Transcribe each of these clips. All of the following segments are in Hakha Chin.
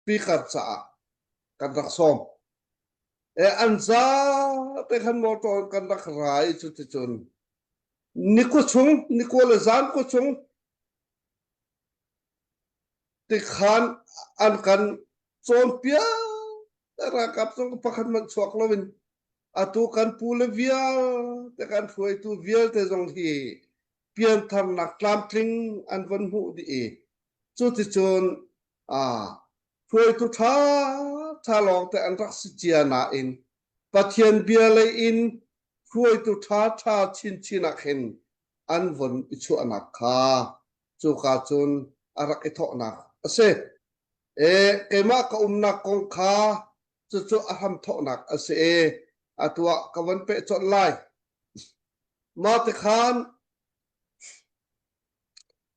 Speaker caah kan rak sawm. E an zate khan motor in kan rak ra i cuticun ni chung ni kua le zan kua chung tikhan an kan cawnpiak. Ralkap zong pakhat hmanh chuak loin atu kan pu le vialte, kan hruaitu vialte zong hi piantharnak tlamtling an von hmuh dih i cuticun hruaitu ṭha ṭha lawngte an rak si cia nain Pathian bia lei in hruaitu ṭha ṭha chinchin ah khin an von i chuahnak kha cuka cun a rak i thawhnak a si. E, keimah ka umnak kong kha cucu a hramthawknak a si i atu ah ka von peh colh lai. Mah tikhan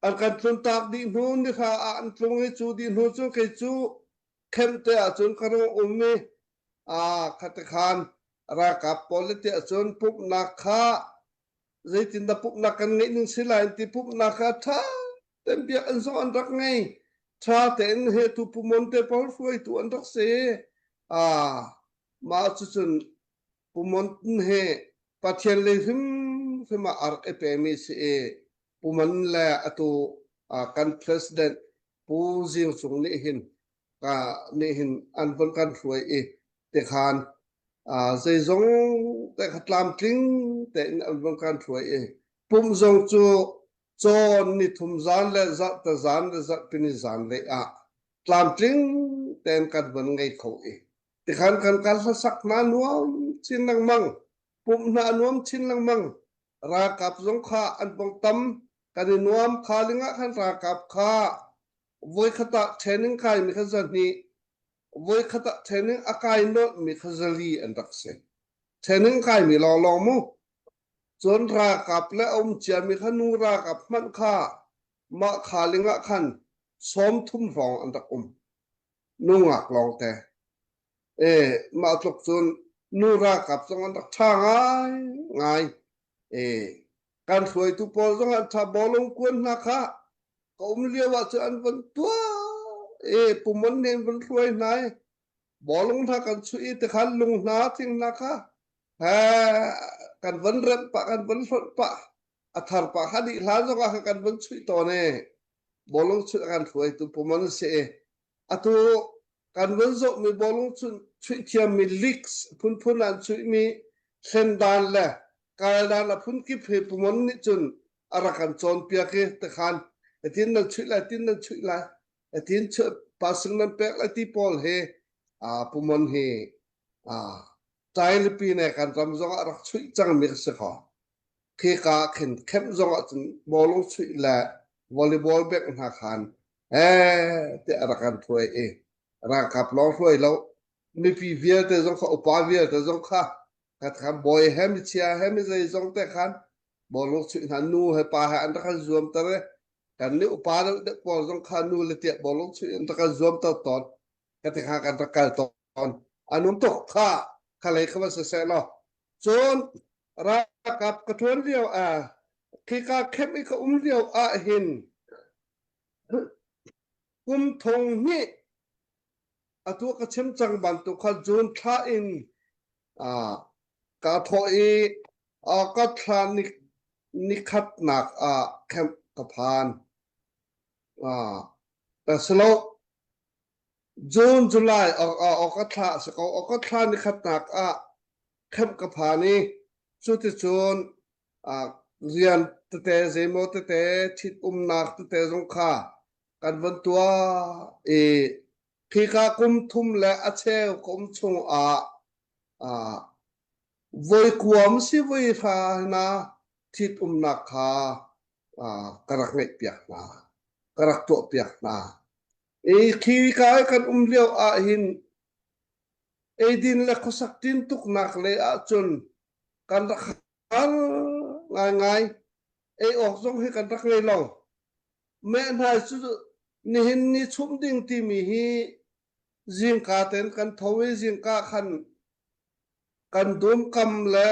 an kan tluntak dih hnu nihra ah an tlung i cu dih hnu cu kei cu khem te ahcun ka rung um i khatikhan ralkap pawl le tiah cun pumhnak kha zeitindah pumhnak kan ngeih ning si lai ti pumhnak kha ṭha tein biakinn zong an rak ngei, ṭha tein he tu pumon te pawl hruaitu an rak si. Mah cucun pumon he Pathian lei hrimhrim ah a rak i pemi si i pumon le atu kan president Pu Zing Cung nih hin nih hin an von kan hruai i tikhan zeizong te kha tlamtling tein an von kan hruai i pumh zong cu cawn ni thum zan le zarhte zan le zarhpini zan lei ah tlamtling tein kan von ngei kho i tikhan kan kal hlasak hna nuam chin lengmang, pumh hna nuam chin lengmang. Ralkap zong kha an bong tam, kan i nuam. Kha lingah khan ralkap kha voikhat ah training kai mi kha 200, voikhat ah training a kai nolh mi kha 400 an rak si, training kai mi lawnglawng mu. Cun ralkap le a um cia mi kha nu ralkap hmanh kha mah kha lingah khan 30 hrawng an rak um, nungak lawng te. E mah tluk cun nu ralkap zong an rak ṭha ngai ngai. E kan hruaitu pawl zong an ṭha. Bawlung kuan hna kha ka um lio ah cun an von tuah e pumon nih an von hruai hna i bawlung hna kan chuih i tikhan lung hna thing hna kha he kan von remh pah, kan von hlonh pah, a thar pah kha dih hlan zong ah kan von chuih tawn e. Bawlung chuih kan hruaitu pumon si i atu kan von zohmi bawlung chuih thiammi leagues phunphun an chuihmi thlen dan le kal dan a phunkip he pumon nih cun a rak kan cawnpiak i tikhan tin nan chuih lai, tin nan chuih lai, tin passing nan pek lai ti pawl he pumon hi tailipi ne kan ram zong ah rak chuih cangmi a si kho. Khika khin khem zong ah cun bawlung chuih le volleyball bek hna khan te a rak kan hruai i ralkap lawng hruai lo, mipi vialte zong kha, upa vialte zong kha khat bawi he michia he mi zei zong te khan bawlung chuih hna nu he pa he an rak kan zuam ter i kan nih upa deuh deuh pawl zong kha nu le tiah bawlung chuih an rak kan zuam ter tawn. Ka ti kha kan rak kal tawn, anum tuk kha. Kha lei kha va siseh law cun ralkap ka ṭuan lio ah, khika khem i ka um lio ah hin kum thong hnih atu ka chim cang bantuk kha June thla in kaa thawh i August thla ni khatnak ah camp ka phan. Silo June, July, August thla a si ko. August thla ni khatnak ah camp ka phan i cuticun rian tete zeimaw tete ṭhit umnak tete zong kha kan von tuah i khika kum thum le a cheu ka um chung ah voi kuam si voi hra hna ṭhit umnak kha ka rak ngeih piak hna, ka rak tuah piak hna. I khika i kan um lio ah hin eidin le khuasak tintuknak lei ahcun kan rak har ngaingai. Ei awk zong hi kan rak ngei lo. Meh hna cu nihin ni chumh ding timi hi zingka tein kan tho i zingka khan kan dum kam le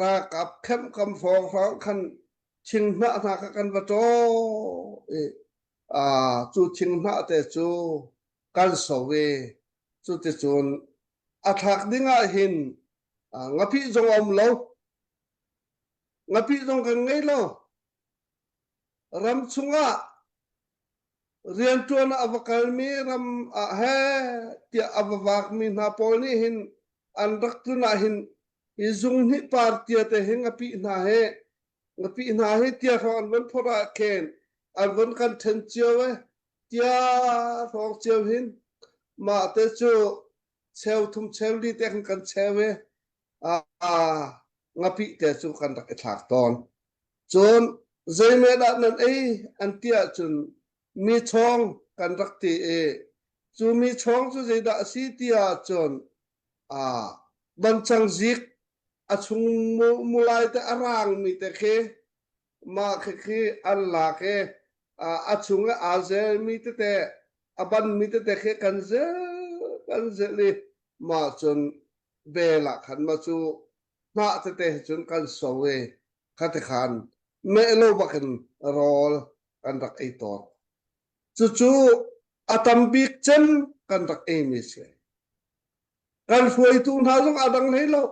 ralkap khem kam hrawnghrang khan thinghnah hna kha kan va ṭaw i cu thinghnah te cu. kan so i cuticun a thlak ding ah hin ngapih zong a um lo. Ngapih zong kan ngei lo. Ram chungah rianṭuan ah a va kalmi ram ah he tiah a va vakmi hna pawl nih hin an rak tlun ah hin hi zung hnih par tia te hi ngapih hna he ngapih hna hi tia hrawng an von phorh ah khin an von kan ṭhen cio e tia hrawng cio hin mah te cu cheu thum cheu li te khan kan cheu e ngapih te cu kan rak i thlak tawn. Cun zeimeh dah nan ei an ti ahcun mi chawng kan rak ti i cu mi chawng cu zeidah a si ti ahcun bancang zik a chung mulai te a rangmi te khi mah khikhi an lak i a chung i aa zelmi tete a banmi tete khi kan zel kan zel i mah cun bel ah khan mah cu hnah tete he cun kan so i khati khan meh lo bakin rawl kan rak ei tawn. Cucu a tam bik cem kan rak eimi si. Kan hruaitu hna zong a dang hlei lo.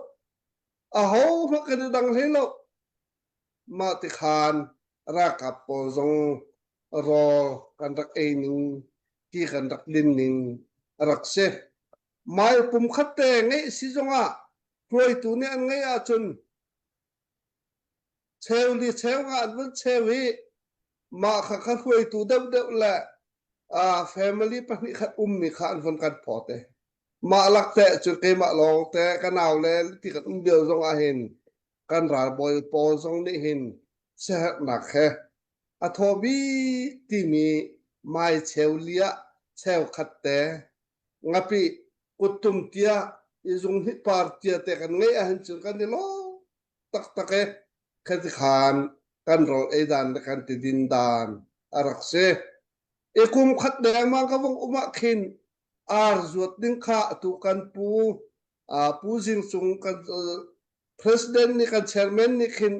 Aho hmanh kan i dang hlei lo. Mah ti khan ralkap pawl zong rawl kan rak ei ning, ti kan rak din ning a rak si. Mai pum khat te ngeih si zongah hruaitu nih an ngeih ahcun cheu li cheu nga an vun cheu i mah kha kha hruaitu deuhdeuh le family pahnih khat ummi kha an vun kan phawt i mah lak te cu keimah lawng te ka nau le ti kan um lio zong ah hin kan ralbawi pawl zong nih hin siaherhnak he a thaw bik timi mai cheu li ah cheu khat te ngapih kuttum tia i zung hnih par tia te kan ngeih ahhin cun kan i lawm taktak e khati khan kan rawl ei dan le kan ti din dan a rak si. I kum khat dengmang ka vung um ah khin ar zuat ding kha atu kan pu pu Zing Cung kan president nih kan chairman nih khin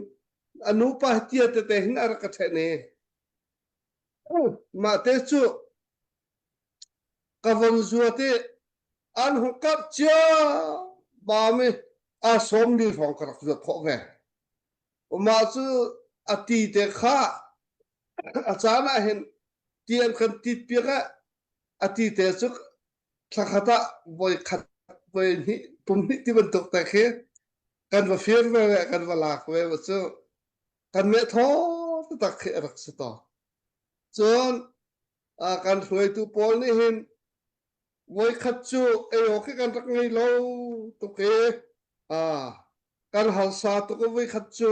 a nupa tia tete hin a rak ka ṭhen i mah te cu ka von zuat i an hung kap cia bam i a sawm li hrawng ka rak zuat khawh ve. Mah cu a ti te kha a caan ah hin ti an kan tit piak ah a ti te cu thlakhat ah voi khat voi hnih pum hnih ti bantuk te khi kan va fir ve le kan va lak ve cu kan meh thaw taktak khi a rak si to. Cun kan hruaitu pawl nih hin voikhat cu ei awk hi kan rak ngei lo tuk i kan harsa tuk i voikhat cu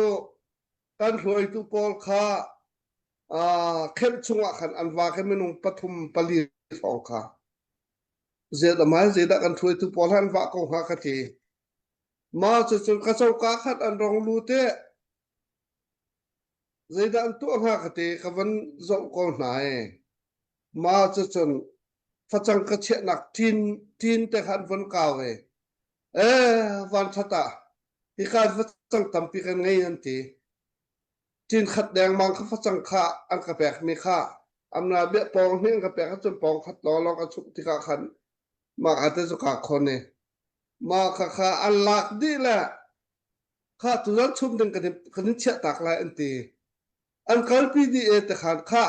kan hruaitu pawl kha khelh chungah khan an vak i minung pathum pali hrawng kha zeidah mai zeidah kan hruaitu pawl han vah ko hnga ka ti ma cu cun ka coka khat an rong lut i Zeidah an tuah hnga ka ti ka van zoh ko hna i mah cucun facang ka chiahnak ṭin ṭin te kha an von kau i ee vanṭhat ah hika facang tampi kan ngei an ti. Ṭin khat dengmang kha facang kha an ka pekmi kha amna bia pawng hnih an ka pek ahcun pawng khat lawnglawng ka chumh tikah khan mah kha te cu kaa khon i mah kha kha an lak dih le Kha tuzan chum ding kan in, kan in chiah tak lai an ti. An kalpi dih e te khan kha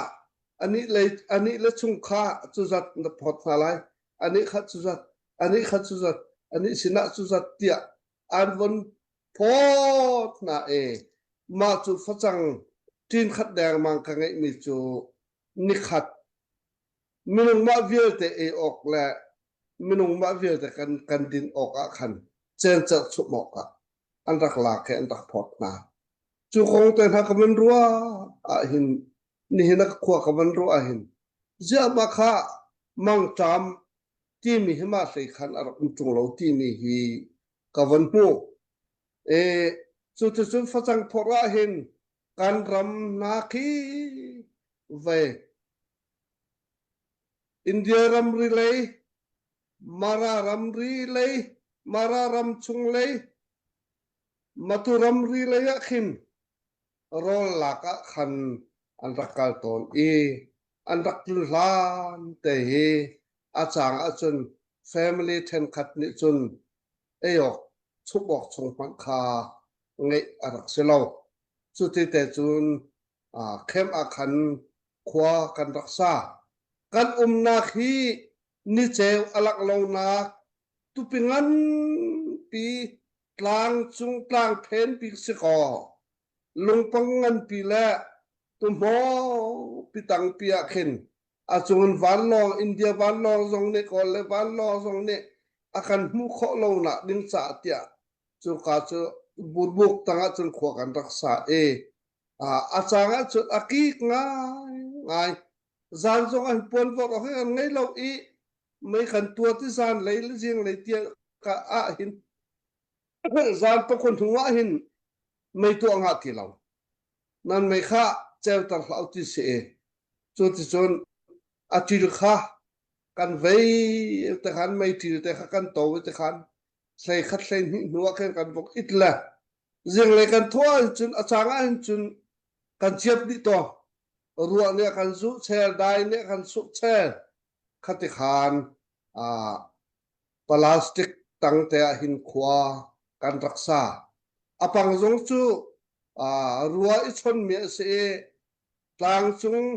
anih lei anih le chung kha cu zat na phawt hna lai anih kha cu zat anih kha cu zat anih sinah cu zat tiah an von phawt hna e mah cu facang ṭin khat dengmang ka ngeihmi cu nikhat minung mah vialte ei awk le minung mah vialte kan kan din awk ah khan cengcerh chumh awk ah an rak lak i an rak phawt hna. Cu kong te hna ka van ruah ahhin nihin a khua ka van ruah ahhin ziah mah kha mangṭam timi hi mah hlei khan a rak um ṭung lo timi hi ka van hmuh. E, cuticun facang phorh ahhin kan ram hna khi vei India ramri lei, Mara ramri lei, Mara ram chung lei, Matu ramri lei ah khin rawl lak ah khan an rak kal tawn i an rak tlun hlan te hi. A cang ahcun family ṭhenkhat nih cun ei awk chumh awk chung hmanh kha ngeih a rak si lo. Cuti te cun camp ah khan khua kan rak sa. Kan umnak hi niceu a langh lonak tupi nganpi tlang cung tlang phen bik si kaw lungpang nganpi le tuhmawng pitangpi ah khin a cungin vanlawng India vanlawng zong nih Kawl le vanlawng zong nih a kan hmuh khawh lonak ding caah tiah cuka cu burbuk tangah cun khua kan rak sa i a cang ah cun a kik ngai ngai zan zong an puan vorh awk hi kan ngei lo i mei kan tua ti zan lei le zing lei tiah ka ah hin zan pakun hnu ah hin mei tuah ngah ti lo nan mei kha ceuter hlah u ti si i cu ti cun a ṭil kha kan vei te khan mei ṭil te kha kan to te khan hlei khat hlei hnih hnu ah khan kan vok it le zinglei kan thawh ah cun a cang ah hin cun kan ciap dih tawn ruah nih a kan zuh chel dai nih a kan suh chel khati khan plastic tang te ah hin khua kan rak sa a pang zong cu rua i chonmi a si i tlangcung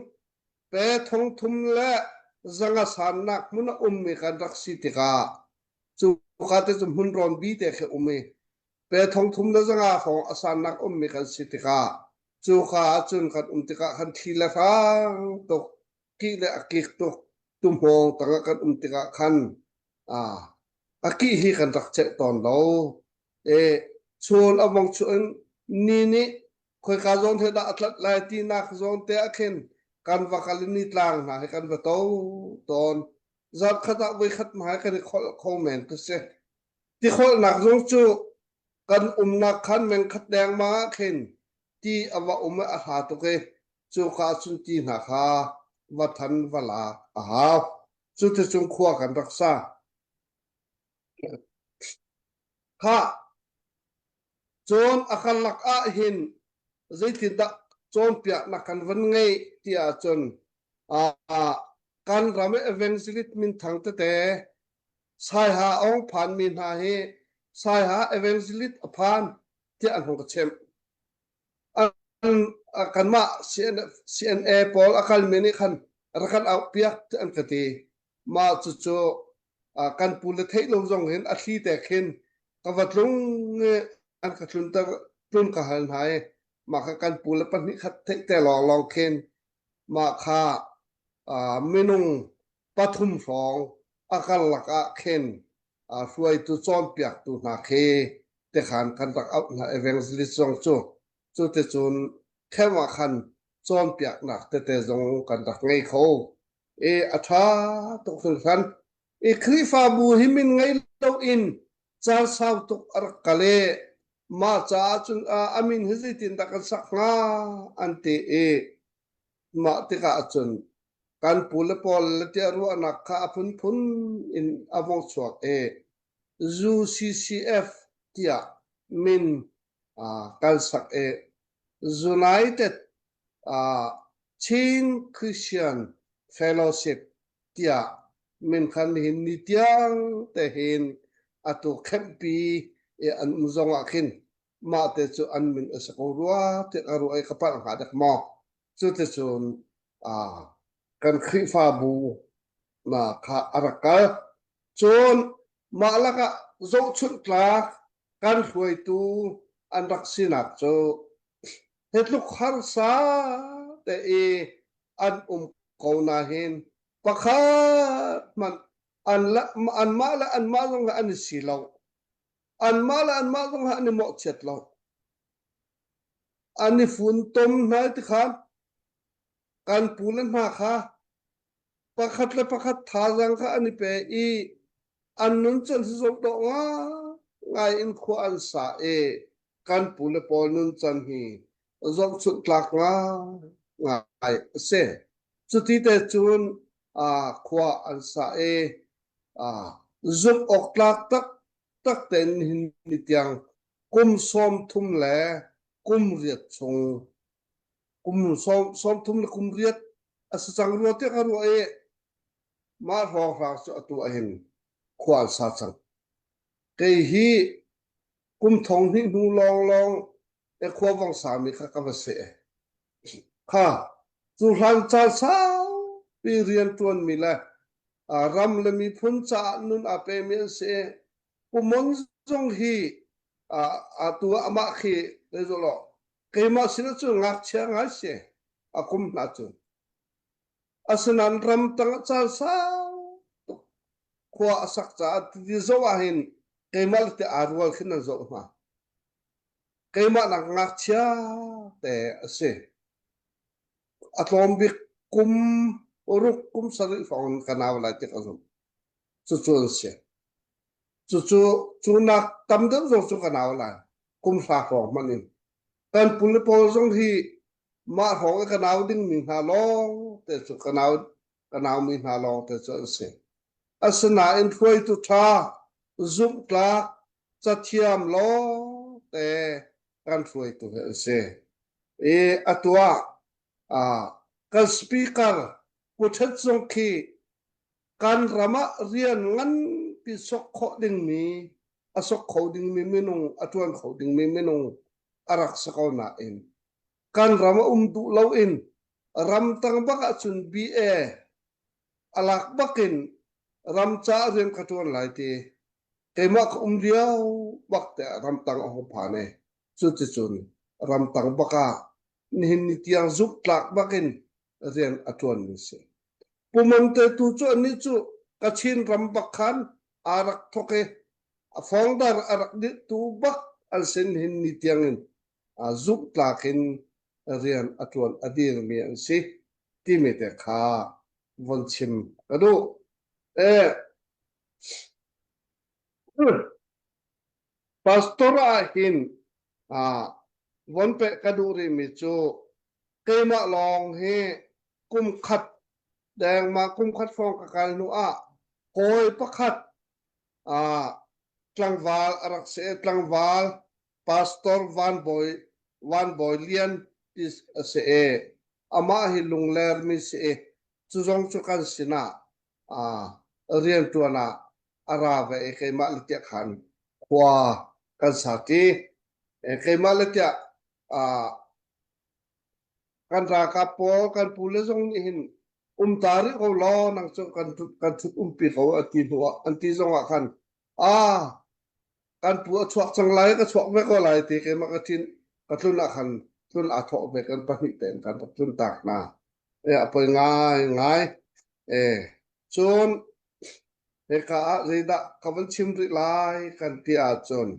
pe thongthum le zanga sannak hmun a ummi kan rak si tikah cu ka te cu hmun rawn bi te khi um i pe thongthum le zanga hrawng a sannak ummi kan si tikah cu ka ahcun kan um tikah kan thli le hrang tuk kih le a kik tuk tuhmawng tangah kan um tikah khan a kih hi kan rak celh tawn lo e chun a vong chuan ni nih khoika zawn he dah a tlat lai tinak zawn te ah khin kan va kal i nitlang hna he kan va to tawn zarh khat ah voi khat hmai kan i kholh kho men ka si ti kholhnak zong cu kan umnak khan meng khat dengmang ah khin ti a va um i a hla tuk i cuka cun ti hna kha va than va lak a hau cuticun khua kan rak sa kha Cun a karlak ah hin zeitindah cawnpiaknak kan van ngeih ti ahcun kan ram i evangelist minthang tete Saiha ong phanmi hna hi Saiha evangelist a phan tiah an hung ka chimh. Kanmah CNA pawl a kalmi nih khan rak kan auhpiak tiah an ka ti. Mah cucu kan pu le theih lo zong hin a thli te khin ka va tlung i an ka tlunter tlun ka hal hna i mah kha kan pu le pahnih khat theih te lawnglawng khin mah kha minung pathum hrawng a karlak ah khin hruaitu cawnpiaktu hna khi tekhan kan rak auh hna evangelist zong cu cu te cun khem ah khan cawnpiaknak tete zong kan rak ngei kho i a ṭha tuk hringhran. I Khrihfabu hi min ngei loin caan sau tuk a rak kal i mah caah cun a min hi zeitindah kan sak hnga an ti i mah tikah cun kan pu le pawl le tiah ruahnak kha a phunphun in a vong chuak i UCCF tiah min kan sak i United Chin Christian Fellowship tiah min khan nihin ni tiang te hin atu khempi i an um zong ah khin mah te cu an min a si ko rua tiah ka ruah i ka palh hnga dek maw cuticun kan Khrihfabu na kha a rak kal cun mah lakah zohchunh tlak kan hruaitu an rak sinak cu Hi tluk harsa te i an um ko nain pakhat hmanh anmah le anmah zong an i si lo. Anmah le anmah zong an i mawhchiat lo. An i funtom hna ti khan kan pu le hna kha pakhat le pakhat thazaang kha an i pe i an nuncan hi zohdawh ngai in khua an sa i kan pu le pawl nuncan hi zohchunh tlak ngai a si. Cuti te cun khua an sa i zumh awk tlak taktak tein nihin ni tiang kum 30 le kum riat chung kum 30 le kum riat a si cang rua tiah ka ruah i. Mah hrawnghrang cu atu ahhin khua an sa cang. Kei hi kum thong hnih hnu lawnglawng e khua vong sami kha ka va seh. Kha cu hlan caan saupi rian ṭuanmi le ram le miphun caah nun aa pemi an si. Pumon zong hi atu ah amah khi zeizawlaw keimah sin ahcun ngakchia ngai si a kum hna cu. Asinain ramtang ah caan sau tuk khua a sak caah ti zoh ahhin keimah le te aa rual khin an zoh hna. Keimah nak ngakchia te a si. A tlawm bik kum ruk kum sarih hrawng in ka nau lai ti ka zumh. Cucu an si. Cucu cu nak tam deuh zong cu ka nau lai. Kum hra hrawng hmanh in. Kan pule pawl zong hi mah hrawng i ka nau dingmi hna lawng te cu ka nau ka naumi hna lawng te cu an si. Asinain hruaitu ṭha, zumhtlak, cathiam lawng te kan hruaitu hi an si. I atu ah kan speaker Pu Ṭhet zong khi kan ram ah rian nganpi sok khawh dingmi a sok kho dingmi minung a ṭuan kho dingmi minung a rak si ko nain kan ram a um duh loin ramtang bak ahcun BA a lak bakin ram caah rian ka ṭuan lai ti keimah ka um lio bak te ah ramtang a hung phan i cuticun ramtang bak ah nihin ni tiang zumhtlak bakin rian a ṭuanmi si. Pumon te tu cu anih cu Kachin ram bak khan aa rak thawk i a founder a rak dirhtu bak an sin hin ni tiangin zumhtlak in rian a ṭuan a dirmi an si timi te kha von chim ka duh. Eh, Pastor ah hin von peh ka duh rihmi cu keimah lawng hi kum khat dengmah kum khat hrawng ka kal hnu ah kawi pakhat tlangval a rak si i tlangval Pastor Van Bawi Van Bawi Lian ti a si i amah hi lungler mi si i cu zong cu kan sinah rianṭuan ah a ra ve i keimah le tiah khan khua kan sa ṭi. Keimah le tiah kan ralkap pawl kan pule zong nih hin um ta rih ko law nang cu kan kan ṭhut umpi ko a ti hnu ah an ti zong ah khan ah kan pu a chuak cang lai ka chuak ve ko lai ti keimah ka ṭin ka tlun ah khan tlun aa thawh ve kan pahnih tein kan rak tlun tak hna. A poi ngai ngai. Cun hika ah zeidah ka van chim rih lai kan ti ahcun.